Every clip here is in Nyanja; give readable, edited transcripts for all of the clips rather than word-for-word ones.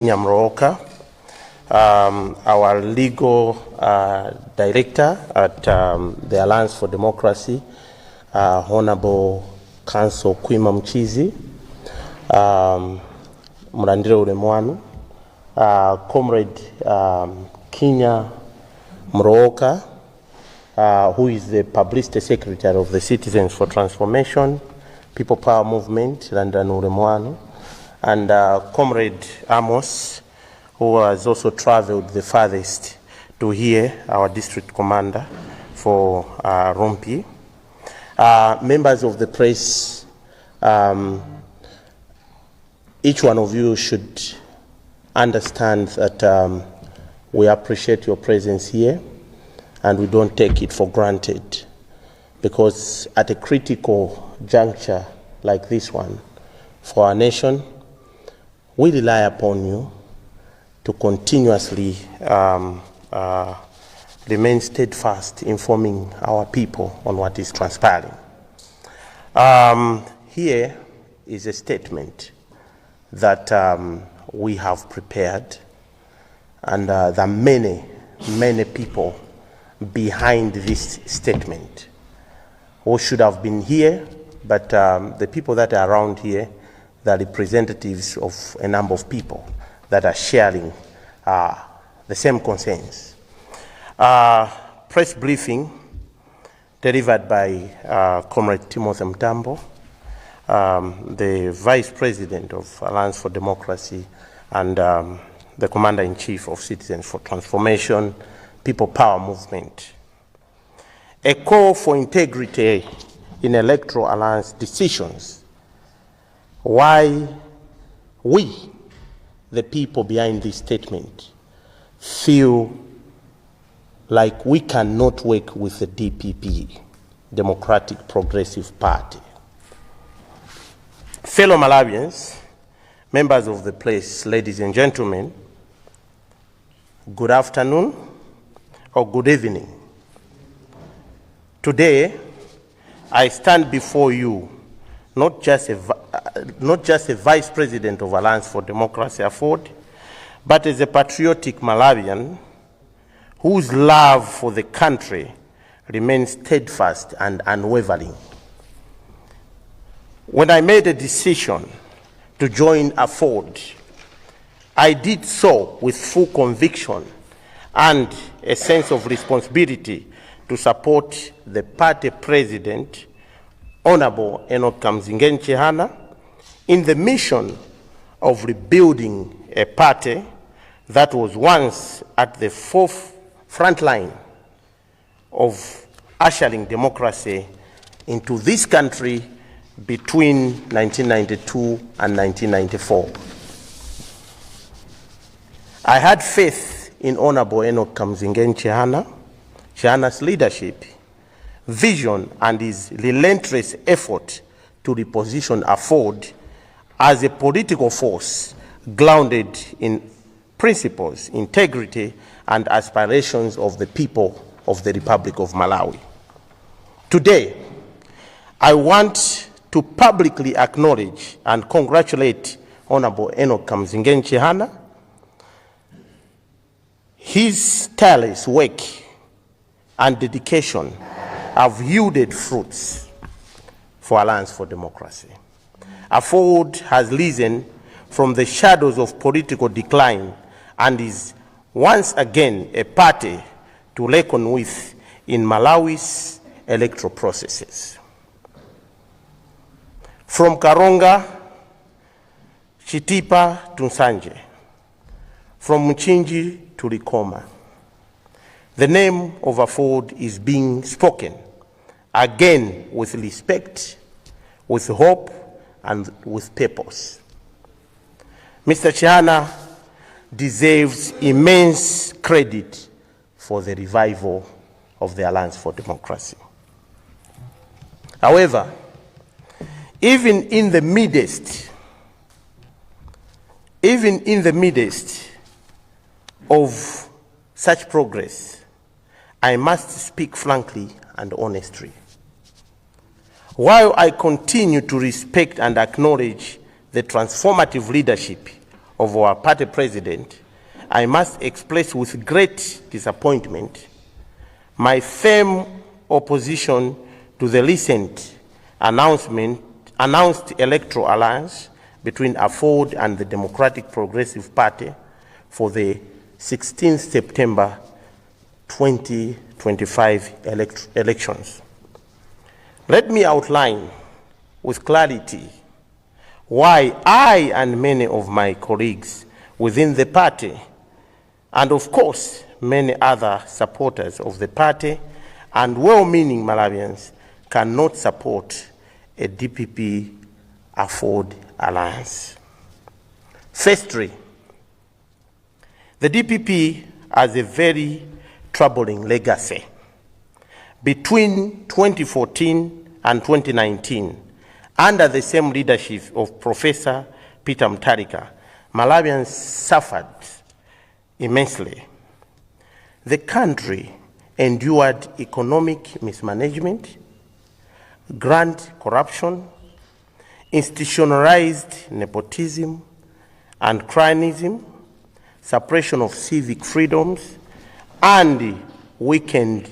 Mrooka, our legal director at the Alliance for Democracy, Honorable Counsel Khwima Mchizi, mulandire ulemu wanu, Comrade Kinya Mrooka, who is the publicity secretary of the Citizens for Transformation, People Power Movement, landirani ulemu wanu, and Comrade Amos, who has also traveled the farthest to hear our district commander for Rumphi. Members of the press, each one of you should understand that we appreciate your presence here and we don't take it for granted, because at a critical juncture like this one for our nation, we rely upon you to continuously remain steadfast informing our people on what is transpiring. Here is a statement that we have prepared, and there are many, many people behind this statement who should have been here, but the people that are around here, the representatives of a number of people that are sharing the same concerns. Press briefing delivered by Comrade Timothy Mtambo, the Vice President of Alliance for Democracy and the Commander-in-Chief of Citizens for Transformation, People Power Movement. A call for integrity in electoral alliance decisions. Why we, the people behind this statement, feel like we cannot work with the DPP, Democratic Progressive Party. Fellow Malawians, members of the press, ladies and gentlemen, good afternoon or good evening. Today, I stand before you not just a vice president of Alliance for Democracy, AFORD, but as a patriotic Malawian whose love for the country remains steadfast and unwavering. When I made a decision to join AFORD, I did so with full conviction and a sense of responsibility to support the party president, Honorable Enoch Kamzingeni Chihana, in the mission of rebuilding a party that was once at the fourth front line of ushering democracy into this country between 1992 and 1994. I had faith in Honorable Enoch Kamzingeni Chihana's leadership, vision, and his relentless effort to reposition AFORD as a political force grounded in principles, integrity, and aspirations of the people of the Republic of Malawi. Today, I want to publicly acknowledge and congratulate Honorable Enoch Kamzingeni Chihana. His tireless work and dedication have yielded fruits for Alliance for Democracy. AFORD has risen from the shadows of political decline and is once again a party to reckon with in Malawi's electoral processes. From Karonga, Chitipa to Nsanje, from Mchinji to Likoma, the name of AFORD is being spoken again with respect, with hope, and with purpose. Mr. Chihana deserves immense credit for the revival of the Alliance for Democracy. However, even in the midst of such progress, I must speak frankly and honestly. While I continue to respect and acknowledge the transformative leadership of of our party president, I must express with great disappointment my firm opposition to the recent announced electoral alliance between AFORD and the Democratic Progressive Party for the 16th September 2025 elections. Let me outline with clarity why I and many of my colleagues within the party, and of course many other supporters of the party and well-meaning Malawians, cannot support a DPP AFORD alliance. Firstly, the DPP has a very troubling legacy. Between 2014 and 2019, under the same leadership of Professor Peter Mutharika, Malawians suffered immensely. The country endured economic mismanagement, grand corruption, institutionalized nepotism and cronyism, suppression of civic freedoms, and weakened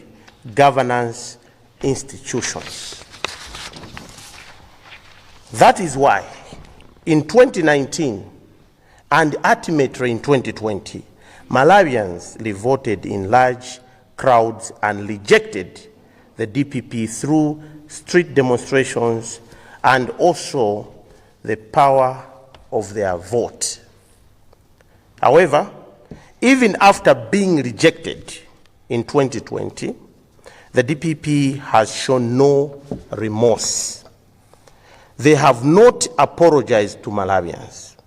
governance institutions. That is why in 2019 and ultimately in 2020, Malawians revolted in large crowds and rejected the DPP through street demonstrations and also the power of their vote. However, even after being rejected in 2020, the DPP has shown no remorse. They have not apologized to Malawians.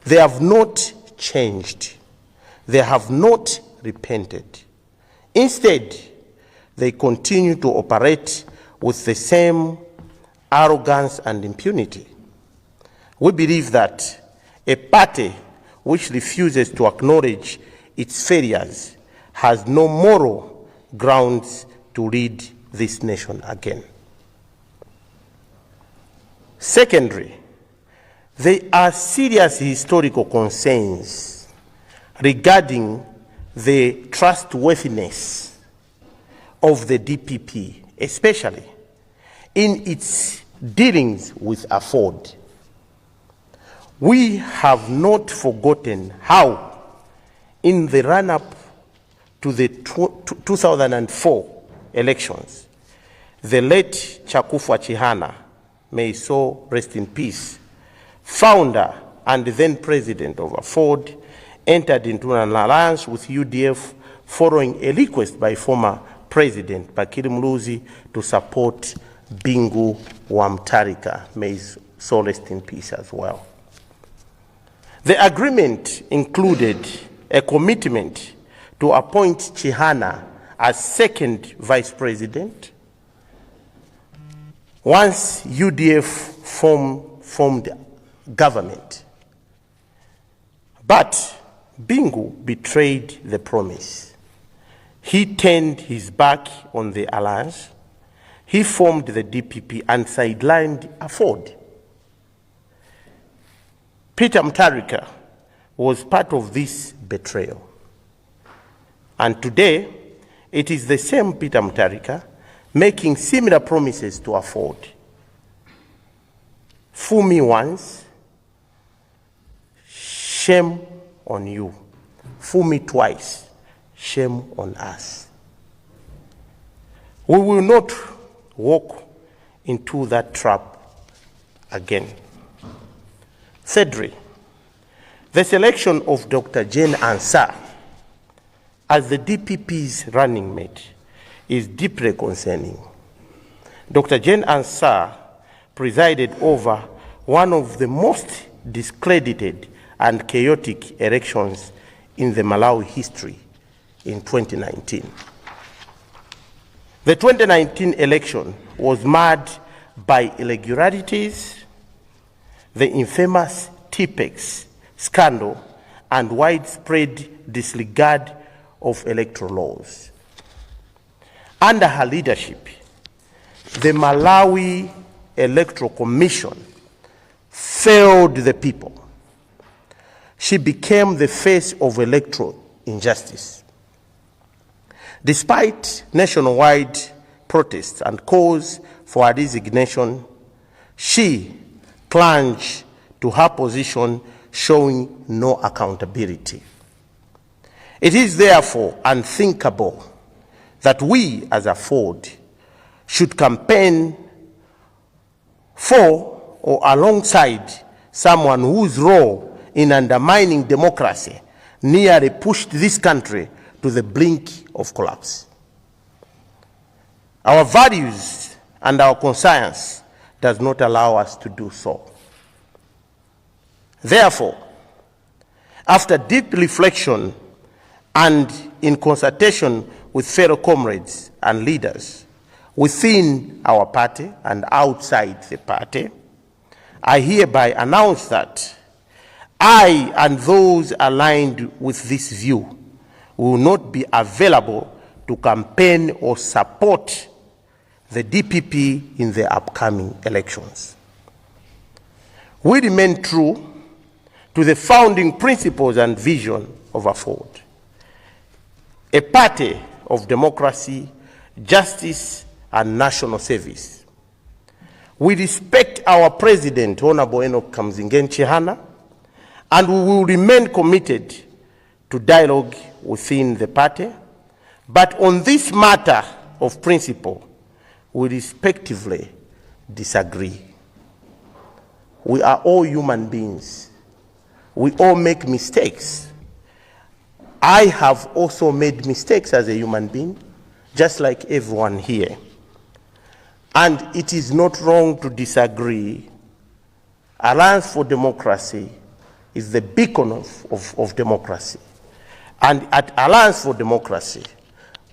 They have not changed. They have not repented. Instead, they continue to operate with the same arrogance and impunity. We believe that a party which refuses to acknowledge its failures has no moral grounds to lead this nation again. Secondly, there are serious historical concerns regarding the trustworthiness of the DPP, especially in its dealings with AFORD. We have not forgotten how, in the run-up to the 2004 elections, the late Chakufwa Chihana, may his soul rest in peace, founder and then president of AFORD, entered into an alliance with UDF following a request by former President Bakili Muluzi to support Bingu wa Mutharika. May his soul rest in peace as well. The agreement included a commitment to appoint Chihana as second vice president once UDF formed government. But Bingu betrayed the promise. He turned his back on the alliance. He formed the DPP and sidelined AFORD. Peter Mutharika was part of this betrayal. And today, it is the same Peter Mutharika making similar promises to AFORD. Fool me once, shame on you. Fool me twice, shame on us. We will not walk into that trap again. Thirdly, the selection of Dr. Jane Ansah as the DPP's running mate is deeply concerning. Dr. Jane Ansah presided over one of the most discredited and chaotic elections in the Malawi history in 2019. The 2019 election was marred by irregularities, the infamous Tipp-Ex scandal, and widespread disregard of electoral laws. Under her leadership, the Malawi Electoral Commission failed the people. She became the face of electoral injustice. Despite nationwide protests and calls for her resignation, she clung to her position, showing no accountability. It is therefore unthinkable that we as AFORD should campaign for or alongside someone whose role in undermining democracy nearly pushed this country to the brink of collapse. Our values and our conscience does not allow us to do so. Therefore, after deep reflection and in consultation with fellow comrades and leaders within our party and outside the party, I hereby announce that I and those aligned with this view will not be available to campaign or support the DPP in the upcoming elections. We remain true to the founding principles and vision of AFORD, a party of democracy, justice, and national service. We respect our president, Honorable Enoch Kamzingeni Chihana, and we will remain committed to dialogue within the party. But on this matter of principle, we respectively disagree. We are all human beings. We all make mistakes. I have also made mistakes as a human being, just like everyone here. And it is not wrong to disagree. Alliance for Democracy is the beacon of democracy. And at Alliance for Democracy,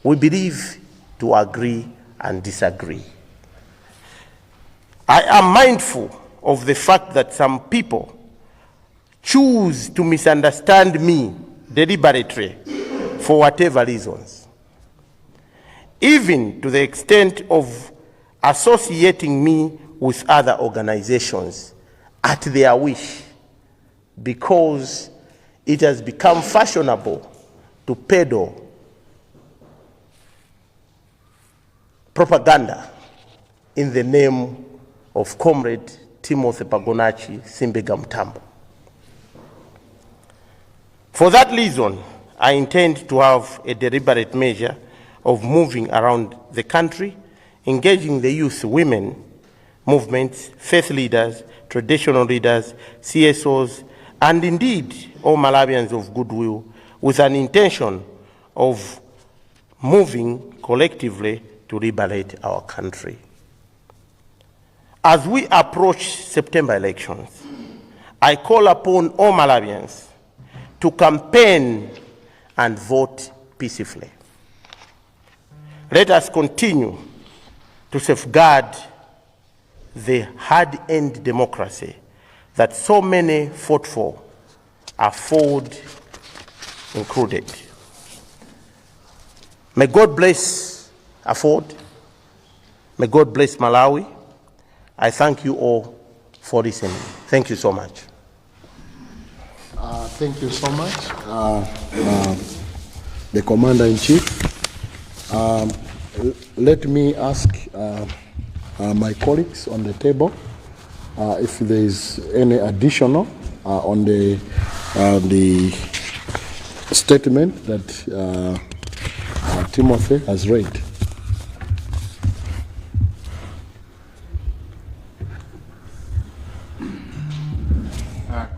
we believe to agree and disagree. I am mindful of the fact that some people choose to misunderstand me deliberately for whatever reasons, even to the extent of associating me with other organizations at their wish, because it has become fashionable to peddle propaganda in the name of Comrade Timothy Pagonachi Simbega Mtambo. For that reason, I intend to have a deliberate measure of moving around the country, engaging the youth, women, movements, faith leaders, traditional leaders, CSOs, and indeed all Malawians of goodwill, with an intention of moving collectively to liberate our country. As we approach September elections, I call upon all Malawians to campaign and vote peacefully. Let us continue to safeguard the hard-earned democracy that so many fought for, AFORD included. May God bless AFORD. May God bless Malawi. I thank you all for listening. Thank you so much. Thank you so much, the Commander-in-Chief. Let me ask my colleagues on the table if there is any additional on the statement that Timothy has read.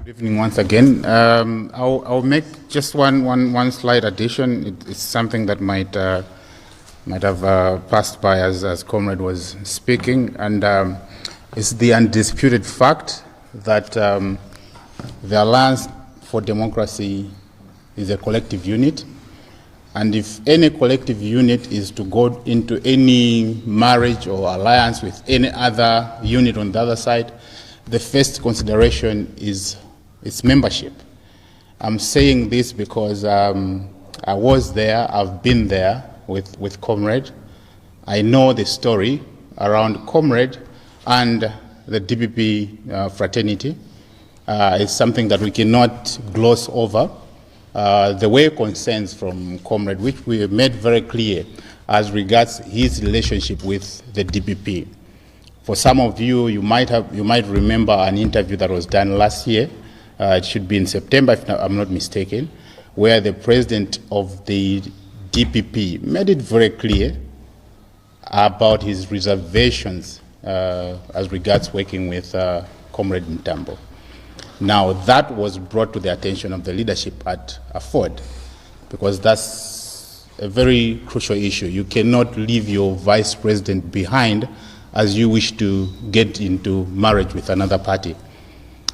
Good evening once again. I'll make just one slight addition. It's something that might have passed by as Comrade was speaking, and it's the undisputed fact that the Alliance for Democracy is a collective unit, and if any collective unit is to go into any marriage or alliance with any other unit on the other side, the first consideration is its membership. I'm saying this because I was there, I've been there with Comrade. I know the story around Comrade and the DPP fraternity. It's something that we cannot gloss over. There were concerns from Comrade, which we have made very clear as regards his relationship with the DPP. For some of you, you might remember an interview that was done last year. It should be in September, if I'm not mistaken, where the president of the DPP made it very clear about his reservations as regards working with Comrade Mtambo. Now, that was brought to the attention of the leadership at AFORD, because that's a very crucial issue. You cannot leave your vice president behind as you wish to get into marriage with another party.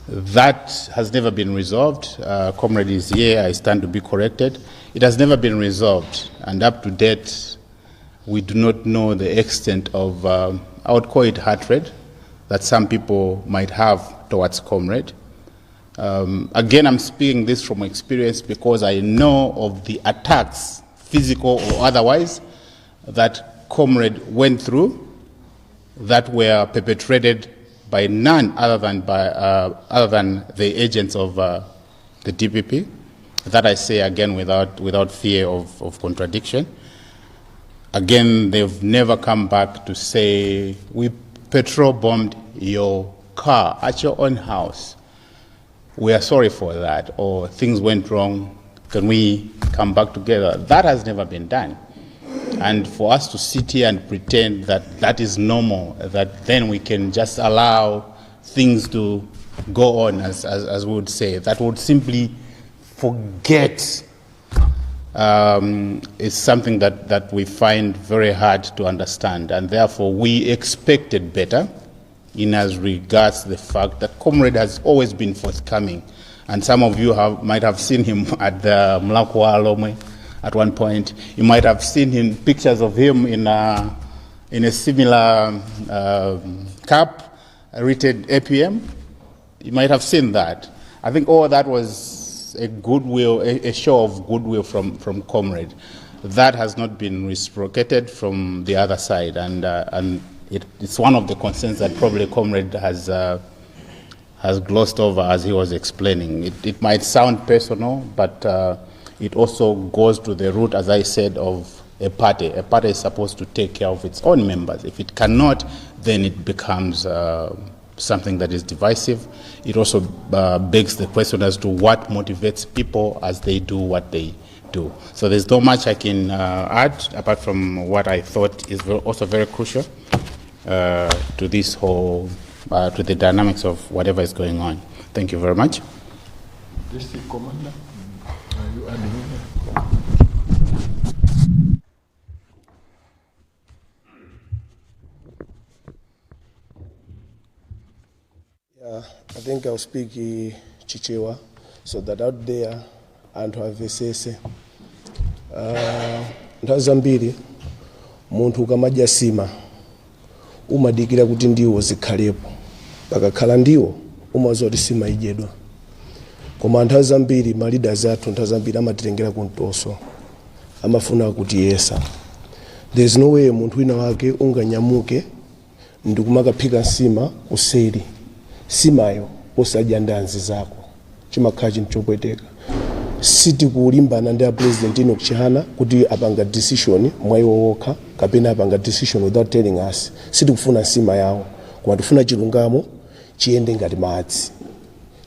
That has never been resolved. Comrade is here, I stand to be corrected. It has never been resolved, and up to date, we do not know the extent of, I would call it hatred, that some people might have towards Comrade. Again, I'm speaking this from experience because I know of the attacks, physical or otherwise, that Comrade went through that were perpetrated by none other than the agents of the DPP. That I say again without fear of contradiction. Again, they've never come back to say, we petrol bombed your car at your own house. We are sorry for that, or things went wrong, can we come back together? That has never been done. And for us to sit here and pretend that that is normal, that then we can just allow things to go on, as we would say, that would simply forget, is something that we find very hard to understand. And therefore, we expected better in as regards the fact that Comrade has always been forthcoming. And some of you might have seen him at the Mulhako wa Alhomwe at one point. You might have seen him, pictures of him in a similar cap written APM. You might have seen that. I think all that was a goodwill, a show of goodwill from Comrade. That has not been reciprocated from the other side, and it's one of the concerns that probably Comrade has glossed over as he was explaining. It might sound personal, but it also goes to the root, as I said, of a party. A party is supposed to take care of its own members. If it cannot, then it becomes something that is divisive. It also begs the question as to what motivates people as they do what they do. So there's not much I can add apart from what I thought is also very crucial to this whole, to the dynamics of whatever is going on. Thank you very much. District Commander, are you adding in? Yeah, I think I'll speak Chichewa so that out there anthu amvesese. Nthawi zambiri munthu ukamadya nsima umadikira kuti ndiwo zikhalepo, pakakhala ndiwo umadziwa kuti nsima idyedwa. Koma nthawi zambiri ma leaders athu nthawi zambiri amatitengera kumtoso, amafuna kutiyesa. There is no way munthu wina wake unganyamuke ndikumakaphika nsima kuseri, nsimayo osadya ndi anzako, chimakhala chinthu chopweteka. Sitikulimbana ndi a President Enoch Chihana kuti apanga decision mwa iwo wokha kapena apanga decision without telling us. Sitikufuna nsima yawo, koma tifuna chilungamo chiyende ngati madzi,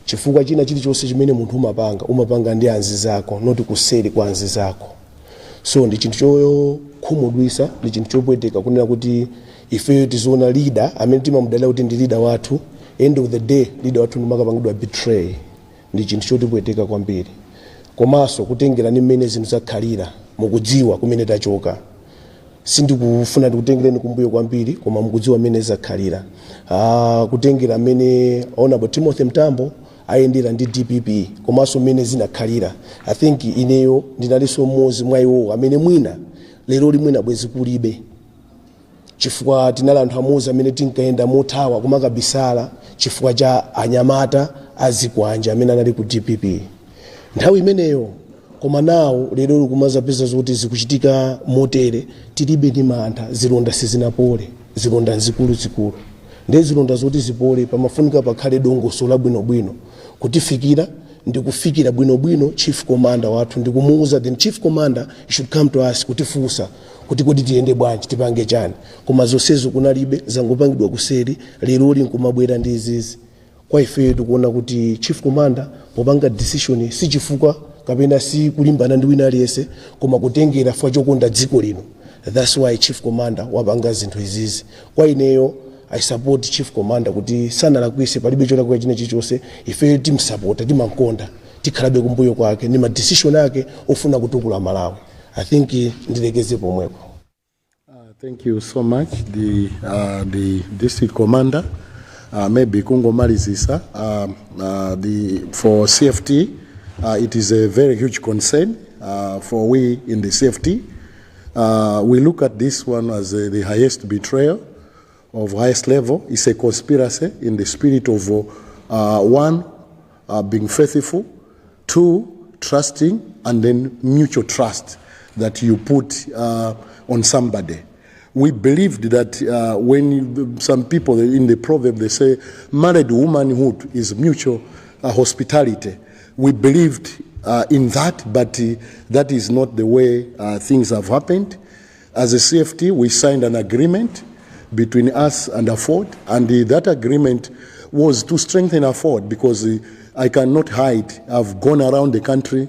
chifukwa china chilichonse chimene munthu umapanga, umapanga ndi anzako, not kuseri kwa anzako. So ndi chinthu chokhumudwitsa, ndi chinthu chopweteka kunena kuti ifeyo tiziona leader amene timamudalira kuti ndi leader wathu, end of the day leader wathu ndimakapangidwa betray. Ndi chinthu chotipweteka kwambiri. Komanso kutengera ndi mmene zinthu zakhalira, mukudziwa kumene tachoka. Sindikufuna ndikutengereni kumbuyo kwambiri, koma mukudziwa mmene zakhalira, kutengera mmene Honorable Timothy Mtambo ayendera ndi DPP, komanso mmene zinakhalira. I think ineyo ndinalinso mmodzi mwa iwowo amene mwina lero limwina bwezi kulibe, chifukwa tinali anthu amodzi amene tinkayenda mothawa kumakabisala chifukwa cha anyamata azikwanja amene anali ku DPP nthawi imeneyo. Koma nawo lero kumazapeza zoti zikuchitika motere, tilibe ndi mantha. Zilonda sizinapole, zilonda nzikuluzikulu. Ndi zilonda zoti zipole pamafunika pakhale dongosolo labwinobwino. Kutifikira ndikufikira bwinobwino chief commander wathu ndikumuuza, then chief commander should come to us kutifunsa kuti kodi tiyende bwanji, tipange chani. Koma zonsezo kunalibe, zangopangidwa kuseri. Leroli nkumabwera ndi izizi. Kwa ifeyo tikuona kuti chief commander popanga decision si chifukwa kapena si kulimbana ndi wina aliyense, koma kutengera chifukwa chokonda dziko lino. That's why chief commander wapanga zinthu izizi. Kwa ineyo, I support chief commander kuti sanalakwise, palibe cholakwika china chilichonse. Ifeyo timsapota, timankonda, tikhalabe kumbuyo kwake ndi ma decision ake ofuna kutukula Malawi. I think ndilekeze pomwepo. Thank you so much, the district commander. Maybe kungomalizisa, for CFT, it is a very huge concern for we in the CFT. We look at this one as the highest betrayal of highest level. It's a conspiracy in the spirit of one, being faithful, two, trusting, and then mutual trust that you put on somebody. We believed that when some people in the proverb they say married womanhood is mutual hospitality. We believed in that, but that is not the way things have happened. As a CFT, we signed an agreement between us and AFORD, and that agreement was to strengthen AFORD because I cannot hide. I've gone around the country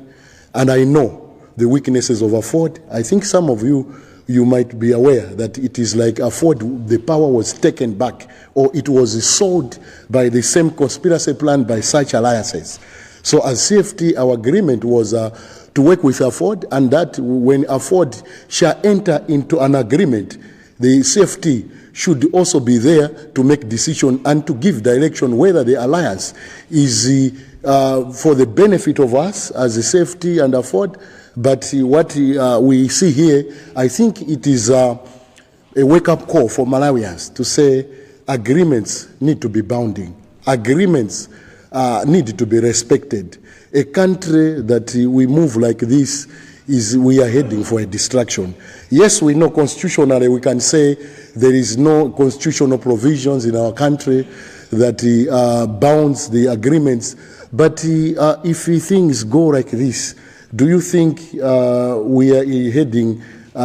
and I know the weaknesses of AFORD. I think some of you, you might be aware that it is like AFORD, the power was taken back or it was sold by the same conspiracy plan by such alliances. So as CFT, our agreement was to work with AFORD, and that when AFORD shall enter into an agreement, the CFT should also be there to make decision and to give direction whether the alliance is for the benefit of us as a CFT and AFORD. But what we see here, I think it is a wake-up call for Malawians to say agreements need to be bounding. Agreements need to be respected. A country that we move like this is we are heading for a destruction. Yes, we know constitutionally we can say there is no constitutional provisions in our country that bounds the agreements. But if things go like this, do you think we are heading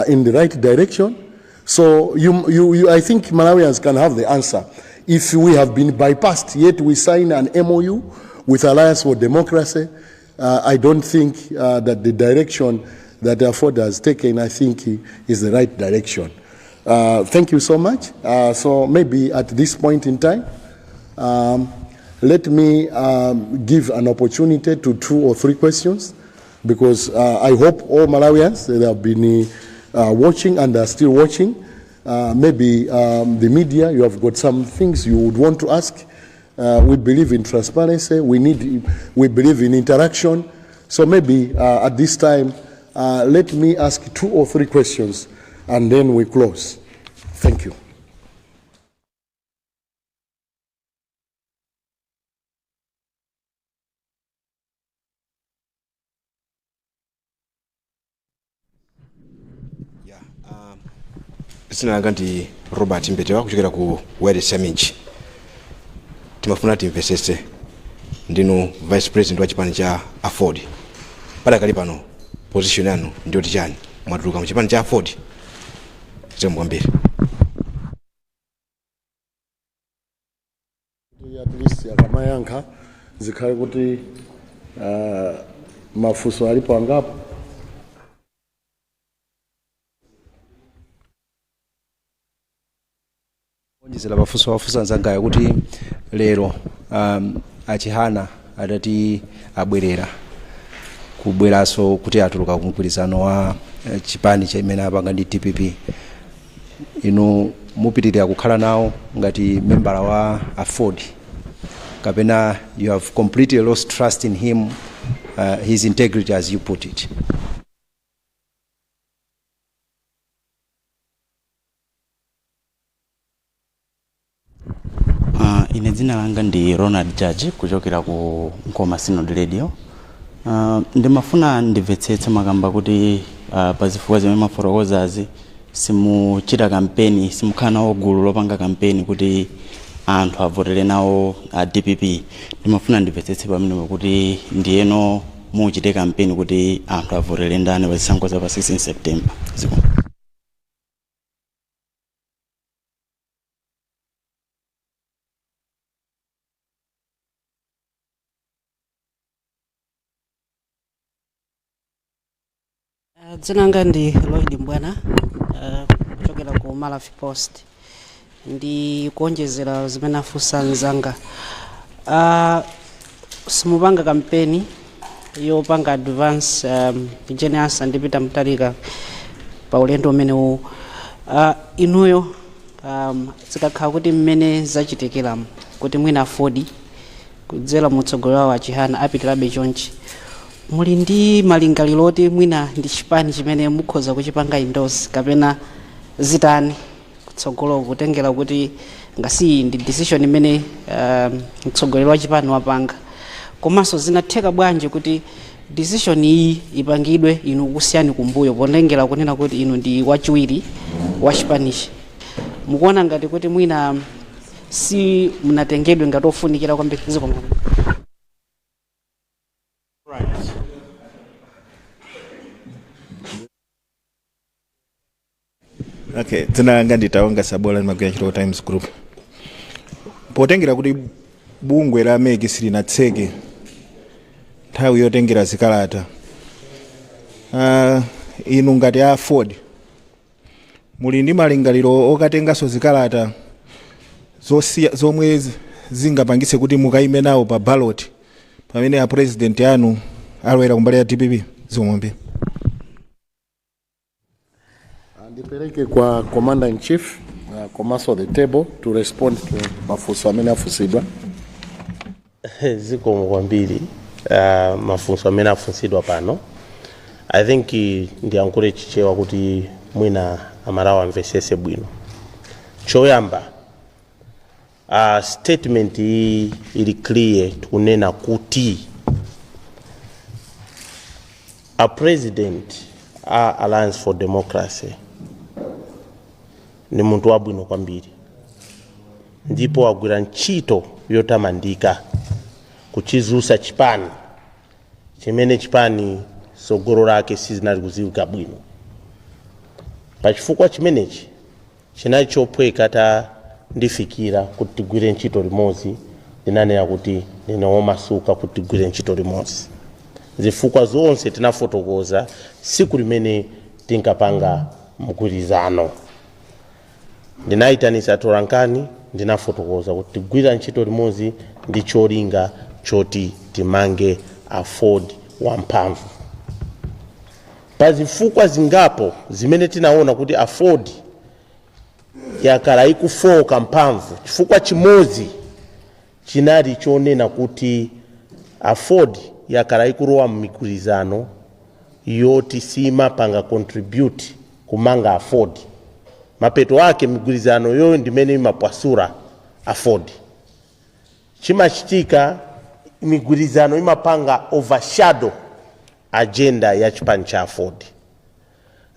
in the right direction? So I think Malawians can have the answer. If we have been bypassed, yet we sign an MOU with Alliance for Democracy, I don't think that the direction that AFORD has taken, I think, is the right direction. Thank you so much. So maybe at this point in time, let me give an opportunity to two or three questions, because I hope all Malawians that have been watching and are still watching, maybe the media, you have got some things you would want to ask. We believe in transparency. We believe in interaction. So maybe at this time, let me ask two or three questions and then we close. Thank you. Yeah, dzina langa ndi Robert Mbetewa kuchokera ku Wireless Summit. Timafuna timvesese, ndinu vice president wa chipani cha AFORD. Padakali pano position yanu ndiyoti chani? Mwatuluka mu chipani cha AFORD? Zikomo kwambiri. At least akamayankha zikhale kuti mafunso alipo angapo. Onjezera pafunso wafunsa anzangayo kuti lero a Chihana adati abwerera kubweranso kuti atuluka ku mgwirizano wa chipani chimene apanga ndi DPP. Inu mupitirira kukhala nawo ngati membala wa AFORD kapena you have completely lost trust in him, his integrity, as you put it? Ine dzina langa ndi Ronald Judge kuchokera ku Nkoma Synod Radio. Ndimafuna ndimvetsetse makamba kuti pazifukwa zimene mafotokozazi simuchita kampeni, simukhala nawo gulu lopanga kampeni kuti Anthu avotere nawo a DPP. Ndimafuna ndimvetsetse pamenepo kuti ndiyeno muchite kampeni kuti anthu avotere ndani pa zisankho za pa 16 September? Zikomo. Dzina langa ndi Lloyd Mbwana, kuchokera ku Malawi Post. Ndi kuonjezera zimene afunsa anzanga, simupanga kampeni yopanga advance Jane Ansah ndi Peter Mutharika pa ulendo umenewu. Inuyo, zikakhala kuti mmene zachitikiramu kuti mwina AFORD kudzera mutsogoleri wawo Achihana apitirabe chonchi, muli ndi malingaliro oti mwina ndi chipani chimene mukhoza kuchipanga endorse kapena zitani kutsogolo, kutengera kuti ngasi ndi decision imene mtsogoleri wa chipani wapanga? Komanso zinatheka bwanji kuti decision iyi ipangidwe inu kusiyani kumbuyo, potengera kunena kuti inu ndi wachiwiri wa chipanichi? Mukuona ngati kuti mwina si munatengedwe ngati ofunikira kwambiri? Zikomo. Right. Okay, dzina langa ndi Taonga Sabola, ndimagwira ntchito ku Times Group. Potengera kuti bungwe la MEC silinatseke nthawi yotengera zikalata, inu ngati a AFORD muli ndi malingaliro okatenganso zikalata zosiya zomwe zingapangitse kuti mukayime nawo pa ballot pamene a president anu alowera kumbali ya DPP? Zikomo kwambiri. Ndipereke kwa Commander in Chief, komanso the table, to respond to mafunso amene afunsidwa. Zikomo kwambiri. Mafunso amene afunsidwa pano, I think ndiyankhule Chichewa kuti mwina Amalawi amvesese bwino. Choyamba, statement iyi ili clear, tikunena kuti a president a Alliance for Democracy ndi munthu wabwino kwambiri ndipo agwira ntchito yotamandika kuchizusa chipani chimene chipani sogolo lake sizinali kuziwika bwino. Pachifukwa chimenechi chinali chophweka tandifikira kuti tigwire ntchito limodzi. Ndinanena kuti ndine womasuka kuti tigwire ntchito limodzi. Zifukwa zonse tinafotokoza siku limene tinkapanga mgwirizano. Ndinayitanisa atolankhani, ndinafotokoza kuti tigwira ntchito limodzi ndi cholinga choti timange AFORD wamphamvu. Pa zifukwa zingapo zimene tinaona kuti AFORD yakhala ikufoka mphamvu, chifukwa chimodzi chinali chonena kuti AFORD yakhala ikulowa mmigwirizano yoti simapanga contribute kumanga AFORD. Mapeto ake migwirizano yoyo ndimene imapwasula AFORD. Chimachitika, migwirizano imapanga overshadow agenda ya chipani cha AFORD.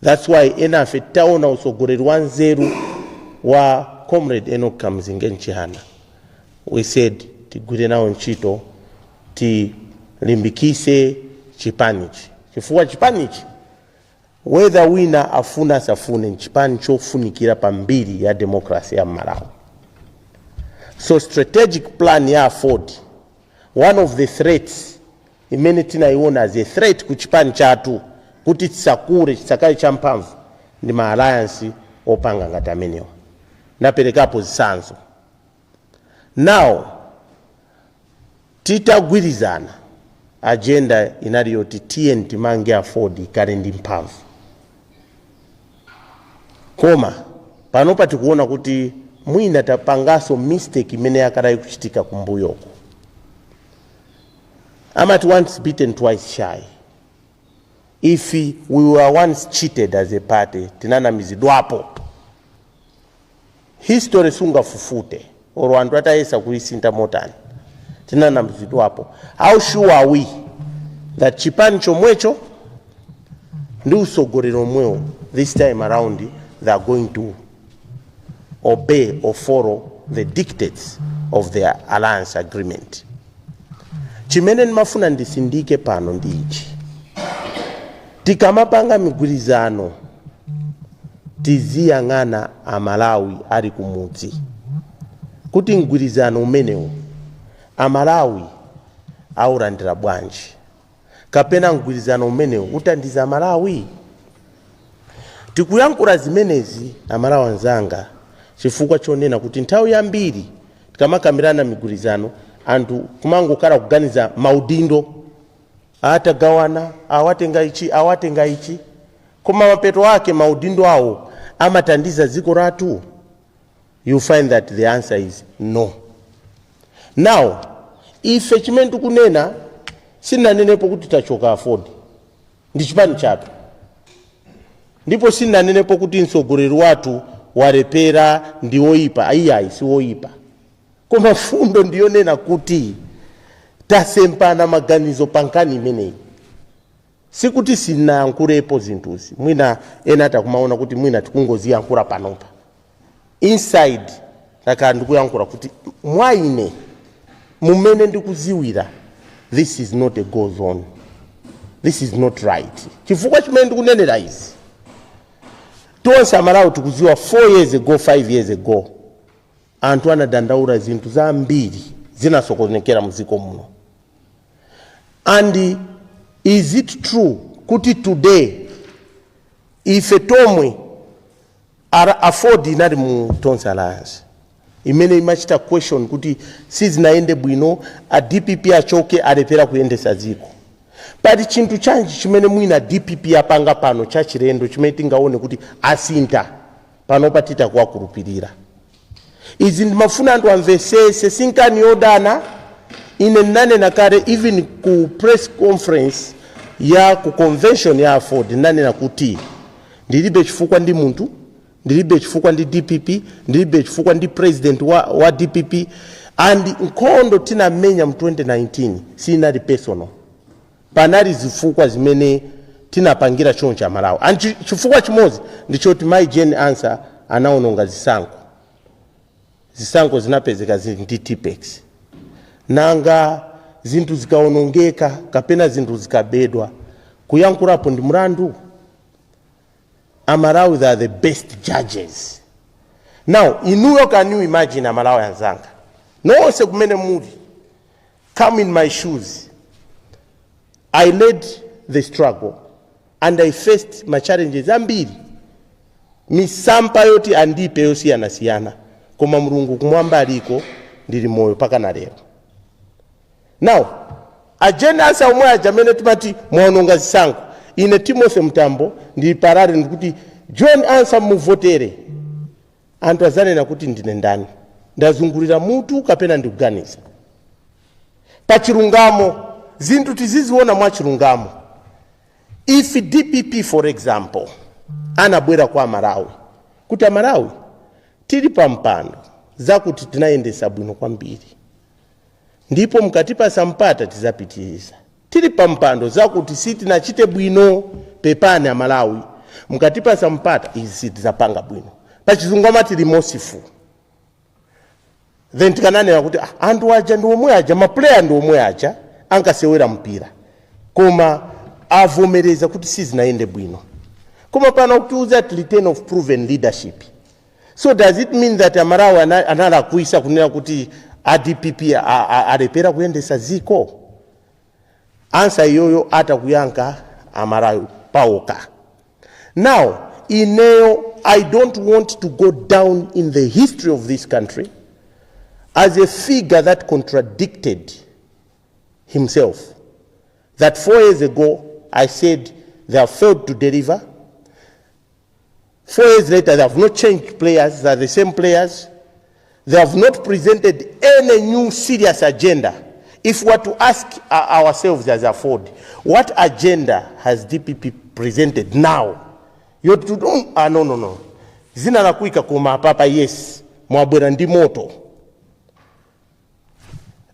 That's why enafe taona utsogoleri wa nzeru wa Comrade Enoch Kamzingeni Chihana, we said tigwire nawo ntchito, tilimbikise chipanichi, chifukwa chipanichi, whether wina afuna asafune, nchipani chofunikira pambiri ya democracy ya Malawi. So strategic plan ya AFORD, one of the threats imene tinaiona as a threat ku chipani chathu kuti chisakule, chisakale champhamvu, ndi ma alliance opanga ngati amenewa. Ndaperekapo zitsanzo. Now titagwirizana, agenda inali yoti tiye timange AFORD ikhale ndi mphamvu. Koma panopa tikuona kuti mwina tapanganso mistake imene yakhala ikuchitika kumbuyoko. Amati once bitten, twice shy. If we were once cheated as a party, tinanamizidwapo, history sungafufute olo anthu atayesa kuisinta motani. Tinanamizidwapo. How sure are we that chipani chomwecho ndi utsogoleri omwewo, this time around they are going to obey or follow the dictates of the alliance agreement. Chimene ndimafuna ndisindike pano ndi ichi: tikamapanga migwirizano, tiziyang'ana Amalawi ali kumudzi, kuti mgwirizano umenewu Amalawi aulandira bwanji, kapena mgwirizano umenewu utandiza Amalawi. Tikuyankhula zimenezi, Amalawi anzanga, chifukwa chonena kuti nthawi yambiri tikamakambirana migwirizano, anthu kumangokhala kuganiza maudindo, atagawana, awatenga ichi, awatenga ichi, koma mapeto ake maudindo awo amatandiza dziko lathu? You find that the answer is no. Now, ife chimene tikunena, sinanenepo kuti tachoka AFORD, ndi chipani chathu, ndipo sinanenepo kuti mtsogoleri wathu walepera, ndi woyipa. Ayiayi, si woyipa, koma fundo ndiyonena kuti tasempana maganizo pa nkhani imeneyi. Sikuti sinayankhulepo zinthuzi, mwina ena atakumaona kuti mwina tikungoziyankhula panopa. Inside takhala ndikuyankhula kuti mwa ine mumene ndikuziwira, this is not a go zone, this is not right. Chifukwa chimene ndikunenera izi, tonse Amalawi tikuziwa 4 years ago, 5 years ago, anthu anadandaula, zinthu zambiri zinasokonekera mdziko muno. And is it true kuti today ife tomwe AFORD inali mu Tonse Alliance imene imachita question kuti sizinayende bwino, a DPP achoke, alepera kuyendesa dziko? Pali chinthu chanji chimene mwina DPP apanga pano chachilendo chimene tingaone kuti asintha pano patita kuwakhulupirira? Izi ndimafuna anthu amvesese, sinkani yodana. Ine ndinanena kale, even ku press conference ya ku convention ya AFORD, ndinanena kuti ndilibe chifukwa ndi munthu, ndilibe chifukwa ndi DPP, ndilibe chifukwa ndi president wa DPP. And nkhondo tinamenya mu 2019 sinali personal, panali zifukwa zimene tinapangira choncho Amalawi. And chifukwa chimodzi ndichoti Mai Jane Ansah anaononga zisankho. Zisankho zinapezeka zili ndi Tipp-Ex. Nanga zinthu zikaonongeka kapena zinthu zikabedwa, kuyankhulapo ndi mlandu? Amalawi, they are the best judges. Now inuyo, can you imagine, Amalawi anzanga nonse kumene muli, come in my shoes. I led the struggle and I faced my challenges ambiri, misampha yoti andipe yosiyanasiyana, koma Mulungu kumwamba aliko, ndili moyo paka na lero. Now a Jane Ansah omwe aja amene timati mwaononga zisankho, ine Timothy Mtambo ndili parade ndikuti John Ansah muvotere, anthu azanena kuti ndine ndani? Ndazungulira mutu kapena ndikuganiza pachilungamo? Zinthu tiziziona mwachilungamo. If DPP, for example, anabwera kwa Amalawi kuti, "Amalawi, tili pa mpando, zakuti tinayendesa bwino kwambiri, ndipo mukatipasa mpata tizapitiriza. Tili pa mpando, zakuti sitinachite bwino, pepani Amalawi, mukatipasa mpata izi sitizapanga bwino," pachizungu amati remorseful, then tikananena kuti, "Ah, anthu aja ndi omwe aja, ma player ndi omwe aja ankasewera mpira, koma avomereza kuti sizinayende bwino." Koma pano kutiuza ati return of proven leadership. So does it mean that Amalawi analakwisa kunena kuti a DPP alepera kuyendesa ziko? Answer iyoyo atakuyankha Amalawi paoka. Now ineyo, I don't want to go down in the history of this country as a figure that contradicted himself, that 4 years ago I said they have failed to deliver. 4 years later, they have not changed players, they are the same players. They have not presented any new serious agenda. If we were to ask ourselves as AFORD, what agenda has DPP presented now? You're to, ah, no. Zina la kuika koma papa, yes, mwabwera ndi moto.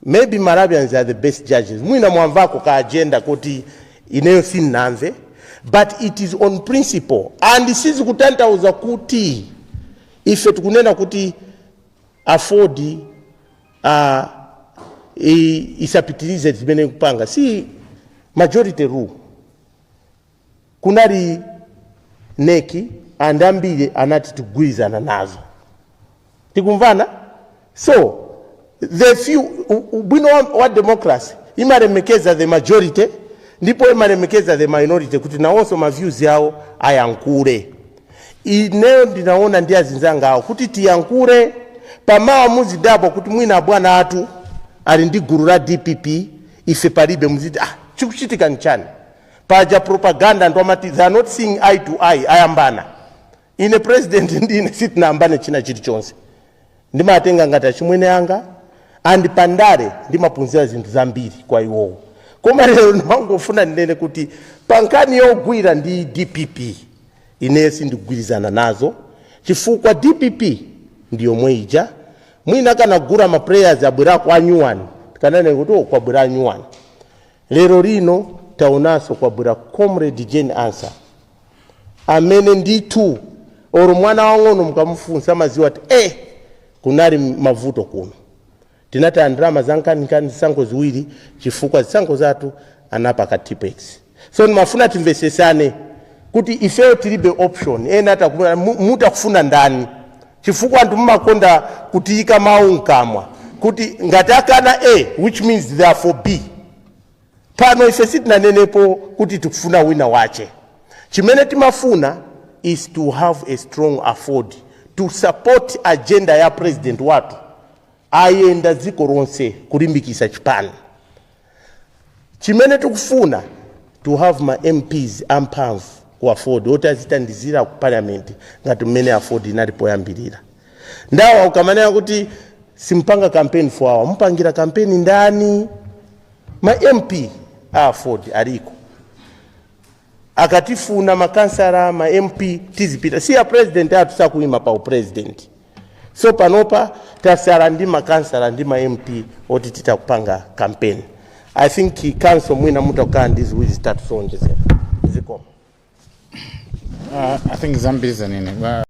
Maybe Malawians are the best judges. Mwina mwamvako ka agenda kuti ineyo sinnamve, but it is on principle and sizikutanthauza kuti ife tikunena kuti AFORD isapitirize zimene kupanga. Si majority rule, kunali NEC and ambiri anati tigwirizana nazo. Tikumvana? So the few, ubwino wa democracy imalemekeza the majority ndipo imalemekeza the minority kuti nawonso ma views yawo ayankhule. Ineyo ndinaona ndi azinzanga awo kuti tiyankhule pamawa, muzidabwa kuti mwina abwana athu ali ndi gulu la DPP, ife palibe. Muziti, "Ah, chikuchitika nchani?" Paja propaganda, anthu amati they are not seeing eye to eye, ayambana. Ine president ndine sitinayambane china chilichonse. Ndimatenga ngati achimwene anga and pandale ndimaphunzira zinthu zambiri kwa iwowo. Koma lero ndimangofuna ndinene kuti pankhani yogwira ndi DPP, ineyo sindigwirizana nazo chifukwa DPP ndiyomwe ija. Mwina kanagura ma players abwerako anyuwani, tikanene kuti, "Oh, kwabwera anyuwani." Lero lino taonanso kwabwera Comrade Jane Ansah amene ndithu oro mwana wang'ono mukamufunsa amaziwa kuti kunali mavuto kuno, tinataya ndalama zankanikani zisankho ziwiri chifukwa zisankho zathu anapaka Tipp-Ex. So ndimafuna timvesesane kuti ifeyo tilibe option. Ena mutakufuna ndani, chifukwa anthu mumakonda kutiyika mawu mkamwa kuti ngati akana A, which means therefore B. Pano ife sitinanenepo kuti tikufuna wina wache. Chimene timafuna is to have a strong AFORD to support agenda ya president wathu. Ayenda dziko lonse kulimbikisa chipani. Chimene tikufuna, to have ma MPs amphamvu ku AFORD oti azitandizira ku parliament ngati mmene AFORD inali poyambirira. Ndawa ukamanena kuti simpanga campaign for awa, mupangira campaign ndani? Ma MP a AFORD aliko. Akatifuna makansala, ma MP, tizipita. Si a president athu sakuyima pa upresident, so panopa tasala ndi makansala ndi ma MP oti titakupanga campaign. I think council mwina mutakukhala ndi ziwiri zitatu zonjezera. Zikoma. I think zambiri zanene.